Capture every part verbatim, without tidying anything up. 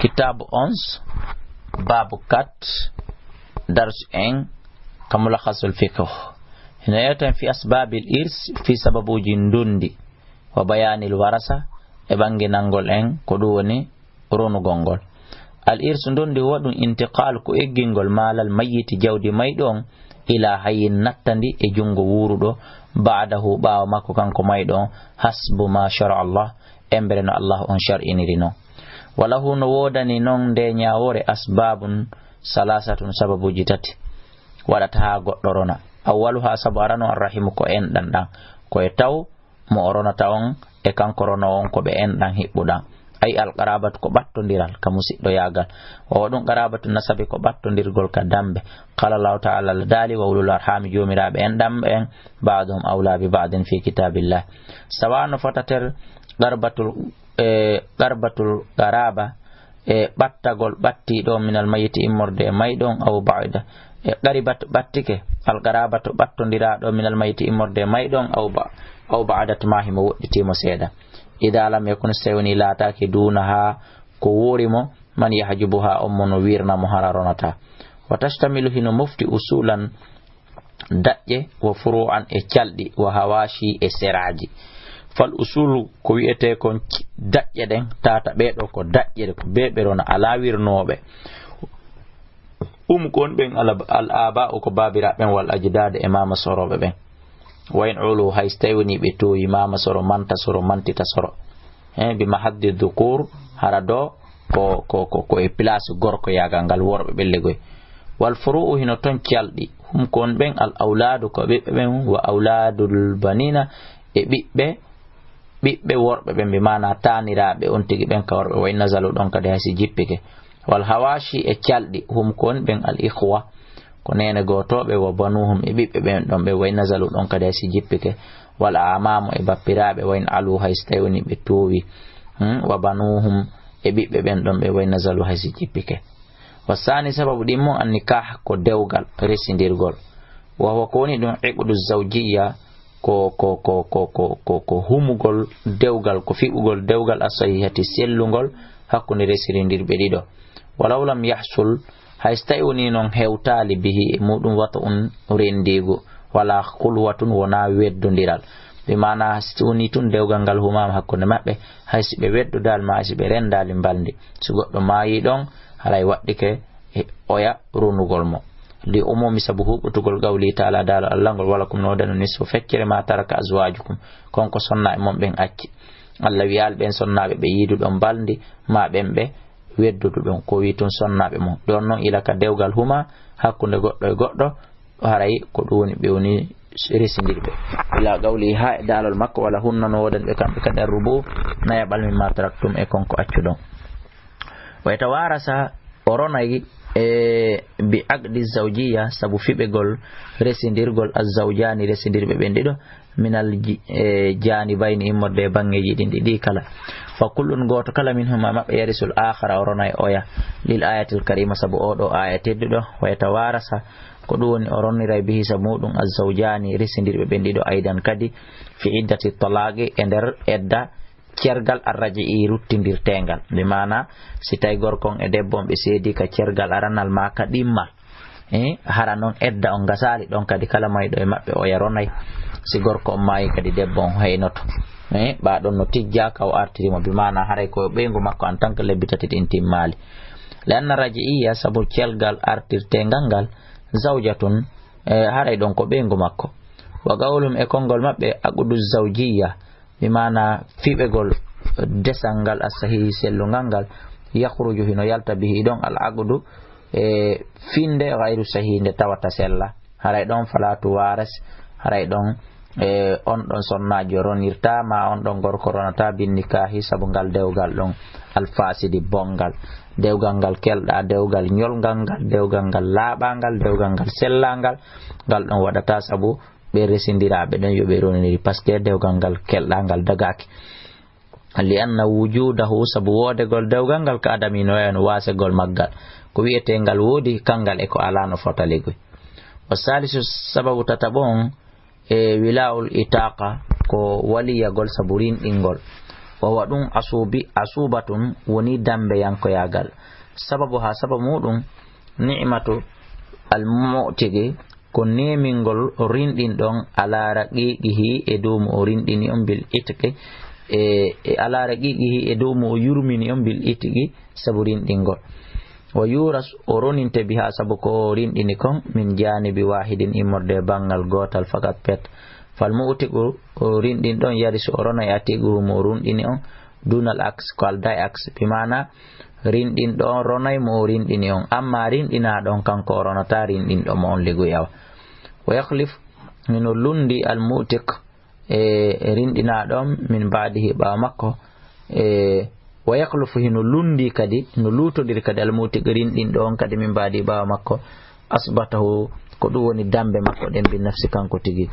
Kitaabu onze, baabu quatre, darsu un, ka Mulakhasul Fiqh. Hino yewta en fi asbaabil irs, fi sababuuji ndondi, wa bayaanil warasa, e ɓanginangol en ko ɗum woni ronugol ngol. Al irsu ndondi huwa ɗum intiqal ko eggingol maalal mayyiti jawdi mayɗo on ila hayyin nattandi e junngo wuuruɗo ba'dahu ɓaawo makko kanko mayɗo on hasbu ma shara Allah embere no Allah on shar'iniri non. Wala huno woodani non nde ñaawoore asbabun salasatun sababuuji tati waɗata haa goɗɗo rona. Awwaluha sabu arano arrahimu ko enɗan ɗan ko e taw mo o ronata on e kanko rono on ko ɓe enɗan hiɓɓuɗan. Ay al qarabatu ko ɓattondiral ka musiɗɗoyaagal. Wa waɗun qarabatu nasabi ko ɓattondirgol ka dambe. Qala Allahu ta'ala Allah daali wa ulul arhami joomiraaɓe enɗan ɓen ba'duhum awla bi ba'din fi kitabillah. Sawa no fota ter qarbatul, e, qarbatul qaraba e ɓattagol ɓattiiɗo minal mayyiti immorde e mayɗon aw ba'da e qaribat ɓattike al qarabatu ɓattondiraaɗo minal mayyiti immorde e mayɗon aw ba aw ba'dat ma himo woɗɗitiimo seeɗa. Ida lam yakun so tawi woni laataaki duuna haa ko woori mo man yahjubuha on mo no wirna mo hara ronata. Wa tashtamilu hino mofti usulan daƴƴe wa furu'an e calɗi wa hawashi e seraaji. Fal usulu ko wi'etee kon daƴƴe ɗen tata ɓee ɗoo ko daƴƴe ko bee ɓe rona alaa wirnooɓe. Um ko on ɓen al aba'u ko baabiraaɓe ɓen wal ajdaad e maama sorooɓe ɓen. Wa in ulu hay so tawi woni ɓe toowi maama soro manta soro mantita soro. He bi mahaddi dhukur hara do ko ko ko ko e place gorko yagal ngal worɓe ɓelle goy. Wal furu'u hino ton calɗi hum ko on ɓen al awladu ko ɓiɓɓe ɓen wa awladul banina e ɓiɓɓe ɓiɓɓe worɓe ɓen ɓe mana taniraɓe on tigi ɓen ka worɓe wa in nazalu ɗon kadi hay si jippike. Wal hawashi e calɗi hum ko on ɓen al ikhwa ko nene gotoɓe wa banuhum e ɓiɓɓe ɓen ɗon ɓe wa in nazalu ɗon kadi hay si jippike. Wal amamu e bappiraɓe wa in alu hay si tawi woni ɓe towi. Hmm? Wa banuhum e ɓiɓɓe ɓen ɗon ɓe wa in nazalu hay si jippike. Wa sani sababu ɗin mon annikah ko dewgal resindirgol. Wa huwa ko woni ɗum iqdu zawjiyya ko ko ko ko ko ko ko humugol dewgal ko fiɓugol dewgal asahihati sellugol hakkunde resirindirɓe ɗiɗo. Walaw lam yahsul hay so tawi woni noon hewtaali bihi e muɗum wata un rendiigu wala khulwatun wona weddondiral. Bi maana so woni tun dewgal ngal humama hakkunde maɓɓe hay si ɓe weddodaali ma hay si ɓe rendaali mbalndi si goɗɗo maayi ɗon haray waɗɗike e oya ronugol mo. Li umumi sabu huɓɓutugol qawli taala daalo Allah ngol wala kum no waɗano nisfu feccere ma taraka azwajukum kon ko sonna e mon ɓen acci. Allah wiyaali ɓen sonnaaɓe ɓe yiiduɗon mbalndi ma ɓen ɓe weddudu ɗum ko wi tun sonnaaɓe mon ɗon noon ila ka dewgal huma hakkunde goɗɗo e goɗɗo haray ko ɗum woni ɓe woni resindirɓe. Ila qawli ha e daalol makko wala hunna no woodani ɓe kamɓe kadi arrubu nayaɓal min ma taraktum e kon ko accuɗon. Wa yatawarasa o ronay e bi aqdi zawjiya sabu fiɓegol resindirgol azzawjani resindirɓe ɓen ɗiɗo minal ji- e janibayni immorde e bangeji ɗin ɗiɗi kala. Fa kullun goto kala minhuma maɓɓe yarisul akhara o ronay oya lil ayatil karima sabu oɗo aya tedduɗo wa yatawarasa ko ɗum woni o ronniray bihi sabu muɗum azzawjani resindirɓe ɓen ɗiɗo aydan kadi fi iddati talaqi e nder edda cergal arraji'i ruttindirtengal bi mana si tawi gorko on e debbo on ɓe seedi ka cergal aranal ma ka ɗimmal. Eh, hara noon edda on gasaali ɗon kadi kala mayɗo e maɓɓe o yaronay si gorko on maayi kadi debbo on haynoto. Eh, ɓa ɗon no tijja ka o artiri mo bi mana haray ko ɓeyngu makko en tant que lebbi tati ɗin timmaali. Li anna raji'iya sabu celgal artirtengal ngal zawjatun eh, haray ɗon ko ɓeyngu makko. Wa qawlum e konngol maɓɓe aqdu zawjiya bi mana fiɓegol desal ngal asahihi sellungal ngal yakhruju hino yalta bihi ɗon al aqdu e finde gayru sahihi nde tawata sella haray ɗon falatu waras haray ɗon e on ɗon sonnaajo ronirta ma on ɗon gorko ronata binnikahi sabu ngal dewgal ɗon alfasidi bongal dewgal ngal kelɗa dewgal ñolgal ngal dewgal ngal laaɓangal dewgal ngal sellangal ngal ɗon waɗata sabu ɓe resindiraɓe ɗon yoɓe roniri parce que dewgal ngal kelɗa ngal dagaki li anna wujudahu sabu woodegol dewgal ngal ka adami no wayano wasegol maggal ko wiyetengal woodi kangal e ko ala no fota legoy. Wa salisu sababu tataɓo on e wila'ul itaqa ko waliyagol sabu rinɗingol. O wa ɗum asuubi, asuuba tun woni dambeyankoyaagal. Sababu haa sababu muɗum, ni'matu al-mu'tiki, ko neemingol rinɗin ɗon, ala raqiqihi, e dow mo o rinɗini on, bil itqi, e, e ala raqiqihi, e dow mo o yurmini on, bil itqi, sabu rinɗingol. Wa yuras, o roninte biha, sabu ko o rinɗini kon, min janibi wahidin, immorde e banngal gootal, fakat pet. Fal mu'tiqu, o rinɗin ɗon, yarisu, o ronay, atiquhu, mo o runɗini on, dunal aks, ko alda e aks, bi maana rinɗin ɗon ronay mo o rinɗini on, amma rinɗina ɗon kanko o ronata rinɗin ɗo mo on, ligu yawa. Wa yakhlif, hino lundi al mu'tiq, e rinɗina ɗon, min ba'dihi, ɓaawo makko, e wa yakhlufu, hino lundi kadi, no luutodiri kadi al mu'tiq rinɗin ɗon kadi min ba'dihi, ɓaawo makko, asbatahu, ko ɗum woni dambe makko ɗen, bi nafsi, kanko tigi.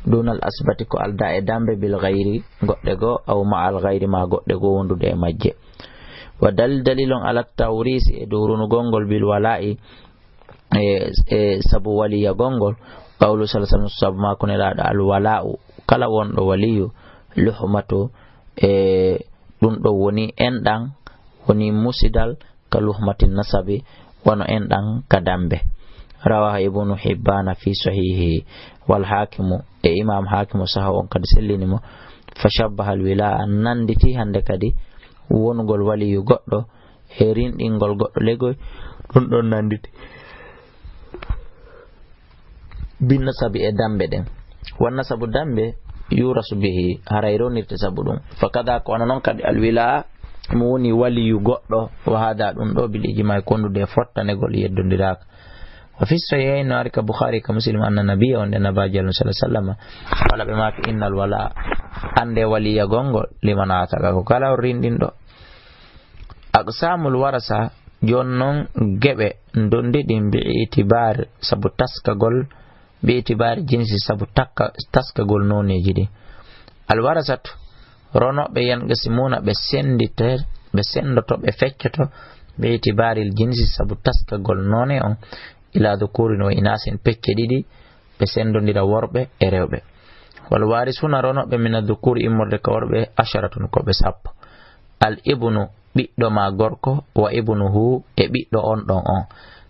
Dunal asbati, ko alda e dambe, bil ghayri, goɗɗe goo, aw ma al ghayri, ma goɗɗe goo wondude e majje. Wa dal-, dalilun ala tawrisi, e dow runugol ngol, bil wala'i, e, e sabu waliyagol ngol, qawlu sallallahu alaihi wasallam, sabu maa ko nelaaɗo, al wala'u, kala wonɗo waliyu, luhmatu, e ɗum ɗo woni enɗan, woni musidal, ka luhmati nasabi, wano enɗan ka dambe. Rawahu Ibnu Hibbana fi sahihihi, wal Hakimu, e Imam Hakimu saha on kadi sellini mo, fa shabbaha al wila'a, nanditi hande kadi wonugol waliyu goɗɗo e rinɗingol goɗɗo legoy, ɗum ɗon nanditi. Bin nasabi, e dambe ɗen. Wan nasabu, dambe, yurasu bihi, haray ronirte sabu ɗum. Fa kada, ko wano non kadi al wila, mo woni waliyu goɗɗo, wa hada, ɗum ɗo, bil ijma, kondude e fottanegol, yeddondiraaka. Wa fi sahihayn, no ari ka Bukhari ka Muslim, anna nabiyya, on ɗen nabaajo Allah sallallahu alaihi wasallam, wala ɓe maaki, innal wala, ande waliyagol ngol, liman ataka, ko kala on rinɗinɗo. Aqsamul warasa, jon non geɓe ndondiɗi bi itibar sabu taskagol, bi itibar jinsi sabu takka, taskagol nooneeji ɗi. Al warasatu, ronoɓe yanqasimuna ɓe sendite, ɓe sendoto, ɓe feccoto, bi itibaril jinsi sabu taskagol noone on, ila dhukurin wa inasin pecce ɗiɗi, ɓe sendondira worɓe e rewɓe. Wal warisuna ronoɓe mina dhukuri immorde ka worɓe asharatun ko ɓe sappo. Al ibnu ɓiɗɗo ma gorko wa ibnuhu e ɓiɗɗo on ɗon on.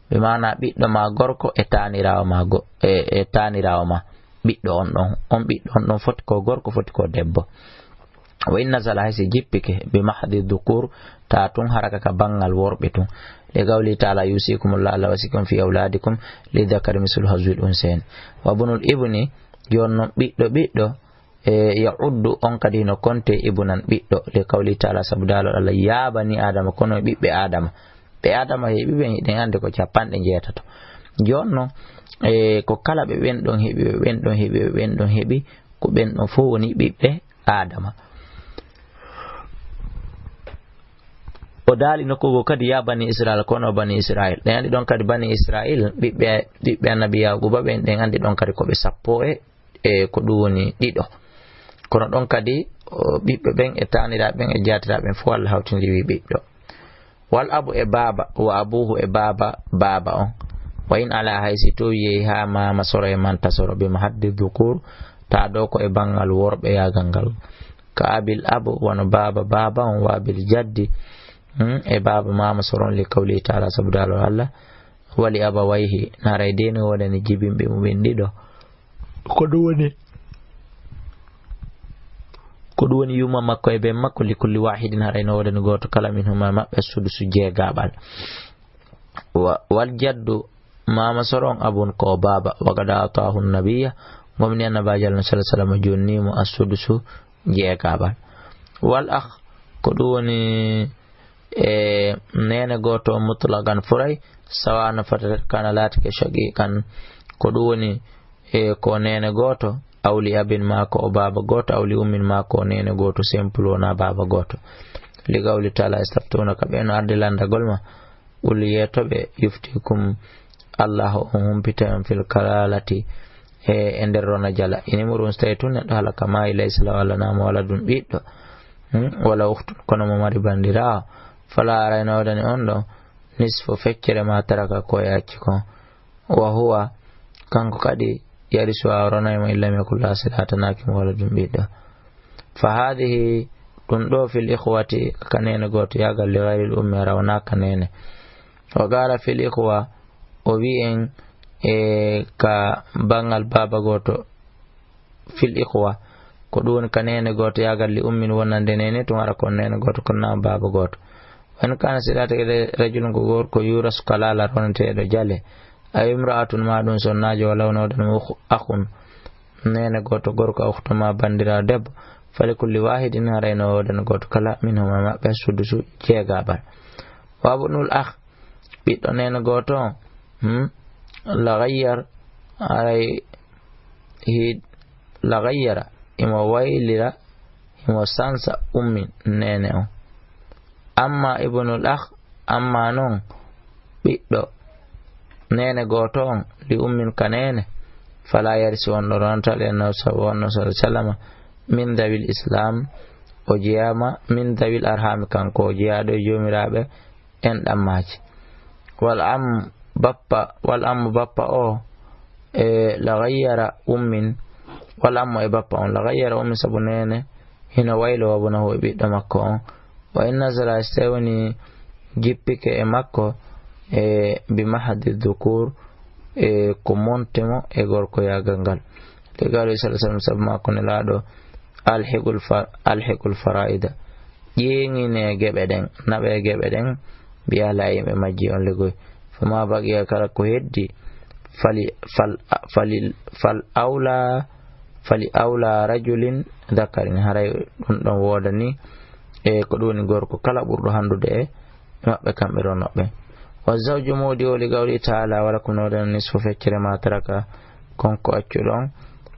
Bi maana ɓiɗɗo ma gorko e taaniraawo ma go-, e, e taaniraawo ma. Ɓiɗɗo on ɗon, on ɓiɗɗo on ɗon foti ko gorko, foti ko debbo. Wa in nazala, hay si jippike, bi mahdi dhukur, ta tun haraka ka bangal worɓe tun. Li qawli ta'ala, yusikumullahu, Allah wasikum fi awladikum, li dhakari mislu hazwil unsayn. Wa bunul ibni, yon non ɓiɗɗo ɓiɗɗo, e ya'uddu on kadi no konte ibunan ɓiɗɗo, li qawli ta'ala, sabu daalol Allah, ya bani Adama, kono ɓiɓɓe Adama. Ɓe Adama heɓi ɓen, hiɗen andi ko capanɗe njeetato. Yon non, e ko kala ɓe ɓen ɗon heɓi, ɓe ɓen ɗon heɓi, ɓe ɓen ɗon heɓi, ko ɓen ɗon fof woni ɓiɓɓe Adama. O daali nokku goo kadi, ya bani Israil, kono bani Israil. Ɗen andi ɗon kadi bani Israil, ɓiɓɓe, ɓiɓɓe annabi Yaquba ɓen, ɗen andi ɗon kadi ko ɓe sappo e, e ko ɗum woni ɗiɗo. Kono ɗon kadi, o, ɓiɓɓe ɓen e taaniraaɓe ɓen e jaatiraaɓe ɓen fof Allah hawtindiri ɓiɗɗo. Wal abu e baaba, wa abuhu e baaba, baaba on. Wa in ala, hay si to yehi haa maama soro e manta soro, bi mahaddi dhukur, ta ɗo ko e bangal worɓe yaagal ngal. Ka abil abu, wano baaba, baaba on, wa abil jaddi, hmm, e baaba maama soro on, li qawli ta'ala, sabu daalol Allah, wali abawayhi, na haray de no woodani jibinɓe mumen ɗiɗo. Ko ɗum woni, ko ɗum woni yumma makko e ben makko, li kulli wahidin, haray no woodani gooto kala, minhuma maɓɓe, sudusu jeegaɓal. Wa-, wal jaddu, maama soro on, abun ko o baaba, wa qad ataahu nabiyya, gomni annabaajo Allah sallallahu alaihi wasallam jonni mo as-sudusu jeegaɓal. Wal akh, ko ɗum woni e neene gooto mutlaqan furay, sawa no fotata kana laatike shaqiqan, ko ɗum woni e ko neene gooto, aw li abin ma ko o baaba gooto, aw li ummin ma ko neene gooto simple wona baaba gooto. Li qawli ta'ala, yastaftunaka, ɓe no arde landagol ma, qul, yeeto ɓe, yuftikum, Allah on humpita on fil kalalati, e, e nder rona jala. In imru'un, so tawi tun neɗɗo halaka maayi, laysa lahu, alana mo waladun ɓiɗɗo, hmm, wala ukhtun, kono mo mari bandiraawo, fala, haray no woodani on ɗon, nisfu, feccere ma taraka, ko o acci kon. Wa huwa, kanko kadi, yarisu, o ronay mo, in lam yakun lahu, si laatanaaki mo waladun ɓiɗɗo. Fa hadhihi Ɗum ɗo fil ikhwati ka neene gooto yaagal li ghayril ummi hara wonaa ka neene. Wa qala fil ikhwa o wi'i en e ka banngal baaba gooto fil ikhwa ko ɗum woni ka neene gooto yaagal li ummin wonande neene tun hara ko neene gooto ko naa baaba gooto. Wa in kana si laatake rajulun ko gorko yurasu kalaala roneteeɗo jale. Ay imra'atun ma ɗum sonnaajo walaw no ɗon akhun neene gooto gorko a ukhtu ma banndiraaɗo debbo. Fali kulli wahidin haray no woodan gooto kala min huma maɓɓe sudusu jeegaɓal. Wa bunul akh ɓiɗɗo neene gooto on hmm? Lagayyar haray hi lagayyara imo waylira imo sansa ummin neene on. Amma ibnul akh amma non ɓiɗɗo neene gooto on li ummin ka neene fala yarsi on ɗo rontal en no sabu on no sallallahu alaihi wasallam min dawil islam o jeyama min dawil arhami kanko o jeyaaɗo e joomiraaɓe en ɗammaaji. Wal am bappa wal ammu bappa o e lagayyara ummin wal ammu e bappa on lagayyara ummin sabu neene hino waylo wabunahu e ɓiɗɗo makko on. Wa in nazala si tawi woni jippike e makko e bi mahadi dukur e ko monte mo e gorkoyaagal ngal. Ɗe gaɗo sallallahu alaihi wasallam sabu makko nelaaɗo alhiqul fa- alhiqul faraida ƴeeŋine geɓe ɗen naɓe geɓe ɗen mbiya ala yimɓe majji on ligoy. Fama baqiya kala ko heddi fali fal fali fal awla fali awla rajulin dakarin haray ɗum ɗon woodani e ko ɗum woni gorko kala ɓurɗo handude e maɓɓe kamɓe ronooɓe. Wa zawju modi o li gawli taala wala ko noodana nisfu feccere ma taraka kon ko accuɗon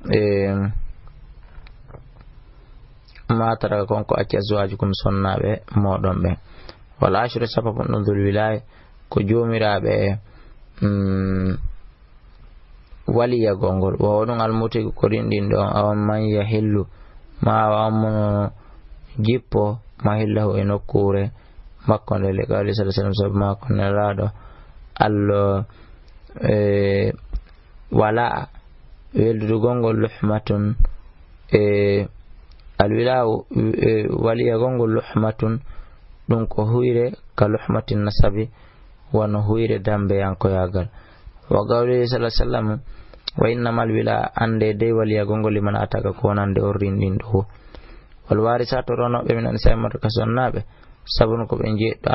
e ma taraka kon ko acci azwajukum sonnaaɓe mooɗon ɓen. Wal ashru sababu ɗum dul wilaya ko joomiraaɓe mm, waliyagol ngol wa oɗon almutigu ko rinɗinɗo on awan man yahillu ma awa on mono jippo mahillahu e nokkuure makko nde le qawli sallallahu alaihi wasallam sabu makko nelaaɗo allo e wala weldudugol ngol luhmatun e alwilaawu e waliyagol ngol luhmatun ɗum ko huyre ka luhmatin nasabi wano huyre dambeyankoyaagal. Wa qawlihi sallallahu alaihi wasallam wa innamal wila annde dey waliyagol ngol liman ataka ko wonande on rinɗinɗo wo. Wal warisatu ronooɓe min ansa'i mawta ka sonnaaɓe sabun ko ɓe jeeɗɗo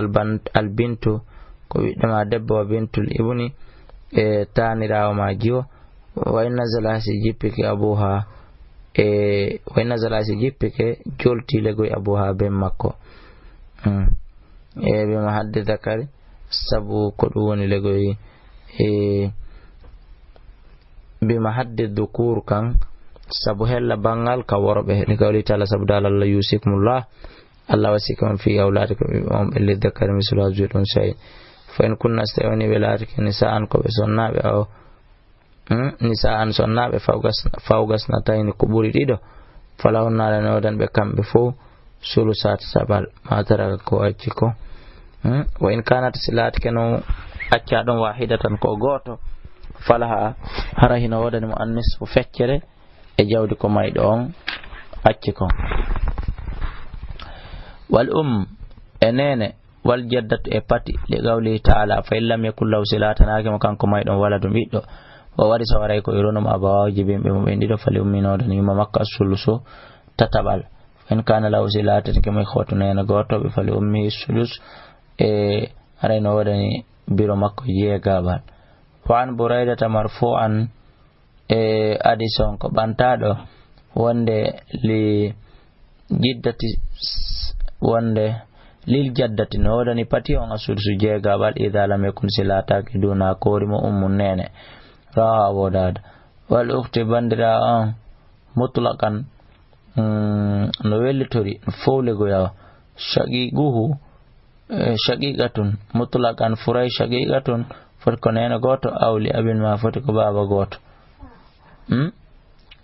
albintu ko ɓiɗɗo ma debbo wa bintul ibni e taaniraawo ma jiwo. Wa in nazala si jippike abuha e wa in nazala si jippike jolti legoy abuha ben makko. Hmm. E ɓe ma hadde zakari sabu ko ɗum woni legoy e bima hadde dukur kan sabu hella bangal ka worɓe ni kawli taala sabu dal allah yusikumullah allah wasika on fi awladikum on ɓe lizzakari mislu hazil unsayin. Fa in kunna so tawi woni ɓe laatike nisa an ko ɓe sonnaɓe aw Hmm, nisa an sonnaaɓe fawgasna tayni ko ɓuri ɗiɗo falahunna ala ne wodan ɓe kamɓe fof sulusaat saɓal ma taraka ko acci ko. Hmm, wa in kanat si laatike no acca ɗon wahida tan ko gooto falaha hara hino wodani mo an nisfu feccere e jawdi ko mayɗo on acci ko. Wal um e neene wal jaddatu e pati li qawlihi taala fa in lam yakun lahu si laatanaaki mo kanko mayɗon waladun ɓiɗɗo wa warisa waray ko e ronum abawahu jibinɓe mo ɓen ɗiɗo fali ummi no wodan yumma makko assulusu tataɓal. Fa in kana lahu si laatanke mo ikhwatu neene gootoɓe fali ummihi sudus e haray no wodani biro makko jeegaɓal. Wa an buraydata marfu'an e adison ko ɓantaɗo wonde li jiddati wonde lil jaddati no wodani pati on assudusu jeegaɓal ida lam yakun si laataki duna koori mo ummun neene rawahu abu dawud. Wal ukhti bandira on mutlaqan mm, no wellitori no fowlegoyawa shaqiquhu shaqiqatun mutlaqan furay shaqiqatun foti ko neene gooto aw li abin ma foti ko baaba gooto. Hmm?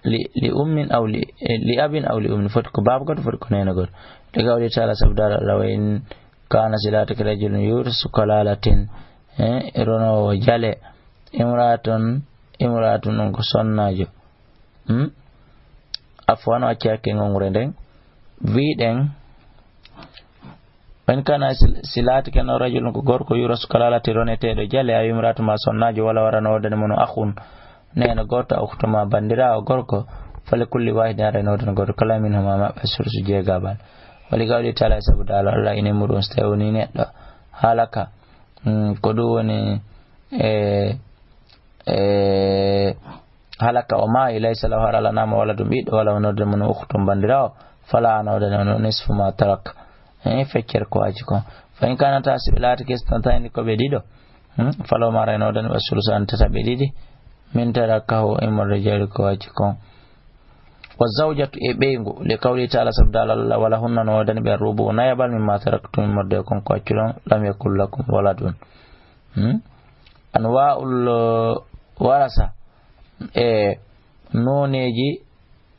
Li, li ummin aw li, eh, li abin aw li ummin foti ko baaba gooto foti ko neene gooto. Li qawli taala sabu dal allah wa in kana si laatake rajulun yurisu kalalatin eh, ronowo jale imratun imratun on ko sonnaajo. Hmm? Afwan o acci hakke ngongre nden wiɗen Wa in kana, si, si laatike noon rajulun ko gorko, yurasu ko laalate roneteeɗo jale, aw imra'atun maa sonnaajo, wala warano woodani mum akhun, neene gooto, aw ukhtun maa banndiraawo gorko, fali kulli waahidin, arano woodani gooto kala, minhumaa maɓɓe, sudusu jeegaɓal. Wa li qawlihi ta'aalaa, sabu daal Allah, in imru'un, so tawi woni neɗɗo, halaka, mm, ko ɗum woni, e, e, halaka, o maayi, laysa lahu, hara alaa mo waladun ɓiɗɗo, wala woodani mum ukhtun banndiraawo, falaa, arano woodani mum nisfu maa tarak, e, feccere ko acci kon. Fa in kaanataa, si ɓe laatike, isnatayni, ko ɓe ɗiɗo, hmm, falahumaa, arano woodani ɓe, sulusaani, tataɓe ɗiɗi, mimmaa taraka, immorde jawdi ko acci kon. Wa zawjatu, e ɓeyngu, li qawlihi ta'aalaa, sabu daal Allah, wa lahunna, no woodani ɓe, rubu'u, nayaɓal, mimmaa taraktum, immorde kon ko accuɗon, lam yakun lakum waladun. Hmm? Anwaa'ul warasa, e nooneeji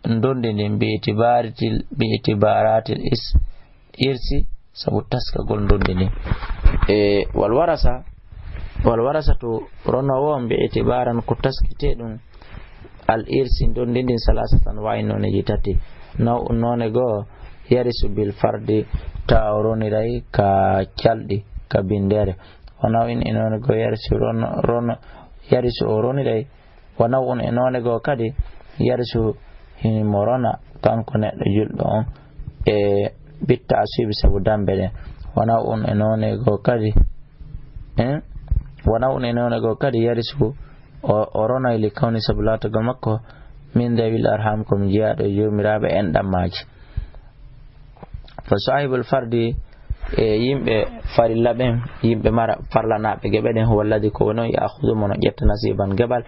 ndonndi ndin, bi itibaaratil, bi itibaaratil is-, irsi, sabu taskagol ndonndi ndin. E wal warasa, wal warasatu, ronoowo on, bi itibaaran, ko taskitee ɗum, al irsi, ndonndi ndin, salaasatan, wayi nooneeji tati. Naw'un, noone goo, yarisu bil fardi, tawa o roniray ka calɗi, ka binndere. Wa naw'in, e noone goo, yarisu, rono, rono, yarisu, o roniray. Wa naw'un, e noone goo kadi, yarisu, himo rona, kanko neɗɗo julɗo on, e bitta asibi, sabu dambe ɗen. Wa naw'un, e noone goo kadi, eh? Wa naw'un, e noone goo kadi, yarisu, o, o ronay, li kawni, sabu laatagol makko, min dawil arham, ko mo jeyaaɗo e joomiraaɓe enɗammaaji. Fa saahibul fardi, e yimɓe farilla ɓen, yimɓe mara farlanaaɓe geɓe ɗen, huwa alladhi, ko woni on, ya'khudhu, mo no ƴetta, nasiiban, geɓal,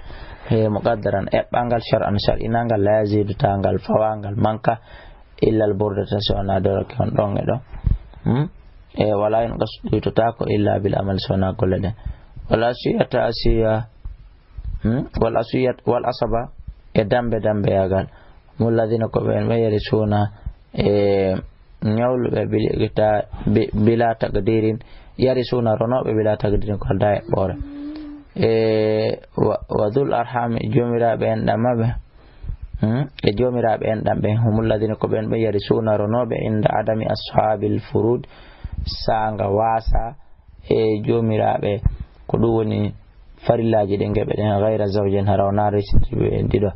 e muqaddaran, eɓɓangal, shar'an, shar'inangal, laa yaziidu, taangal, fawaangal, manka, illa al burdata, si wonaa doroke on ɗon e ɗon. Hmm? E wala yunqasu, ɗuytotaako, illa bil amal, si wonaa golle ɗen. Wal asiyata, asiya, hmm? Wal asiyat, wal asaba, e dambe, dambeyagal. Humul ladhina, ko ɓen ɓe, yarisuuna, e ñawluɓe, bil iqta-, bi-, bila taqdirin, yarisuuna, ronooɓe, bila taqdirin, ko aldaa eɓɓoore. E wa, wa dhul arhami, joomiraaɓe enɗam maɓɓe, hmm? E joomiraaɓe enɗam ɓen, humul ladhina, ko ɓen ɓe, yarisuuna, ronooɓe, inda adami ashaabil furud, saanga waasa, e joomiraaɓe, ko ɗum woni farillaaji ɗin geɓe ɗen, ghayra zawjin, hara wonaa resirde ɓe ɗiɗo.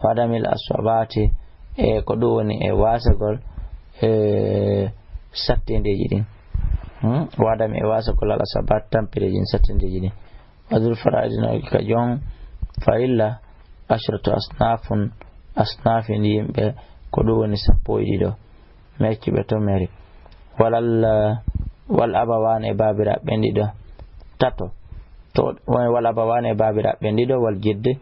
Wa adamil asabati, e ko ɗum woni e waasagol, e sattindeeji ɗin. Hmm? Wa adami, e waasagol, al asabat, tampireeji ɗin, sattindeeji ɗin. Wa dhul faraidi, no ka jon farilla, ashratu asnafun, asnafin, yimɓe, ko ɗum woni sappo e ɗiɗo. Meccuɓe to meri. Walal, wal abawaani, e baabiraaɓe ɓen ɗiɗo, tato. To, wal abawaani, e baabiraaɓe ɓen ɗiɗo, wal jiddi.